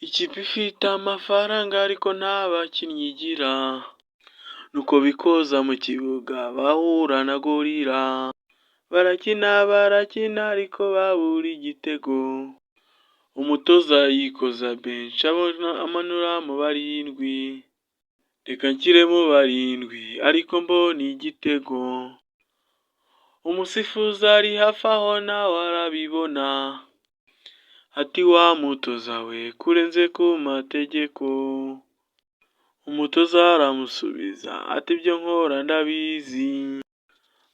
Ikipe ifite amafaranga ariko nta bakinnyi igira, nuko bikoza mu kibuga bahura na gorira, barakina barakina ariko babura igitego, umutoza yikoza benshi amanuramo barindwi, reka nshyiremo barindwi ariko mbona igitego, umusifuzi ari hafi aho nawe arabibona, ati wa mutoza we ko urenze ku mategeko, umutoza aramusubiza ati ibyo nkora ndabizi,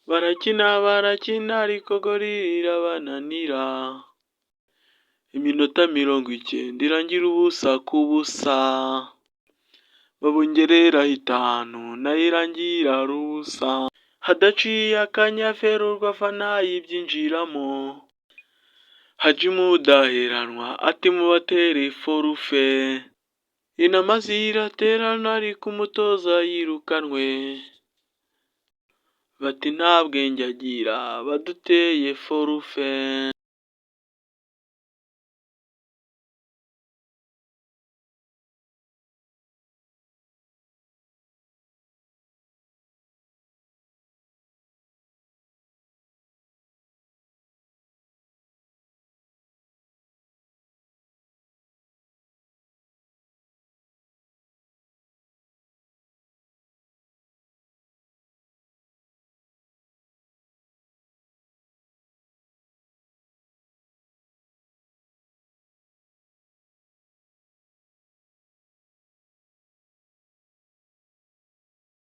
barakina barakina ariko gorira irabananira, iminota 90 irangira 0 ku 0, babongereraho 5 nayo irangira ari 0, hadaciye akanya Ferwafa nayo ibyinjiramo, Hadji Mudaheranwa ati mubatere forufe, inama ziraterana ariko umutoza yirukanwe, bati nta bwenge agira baduteye forufe.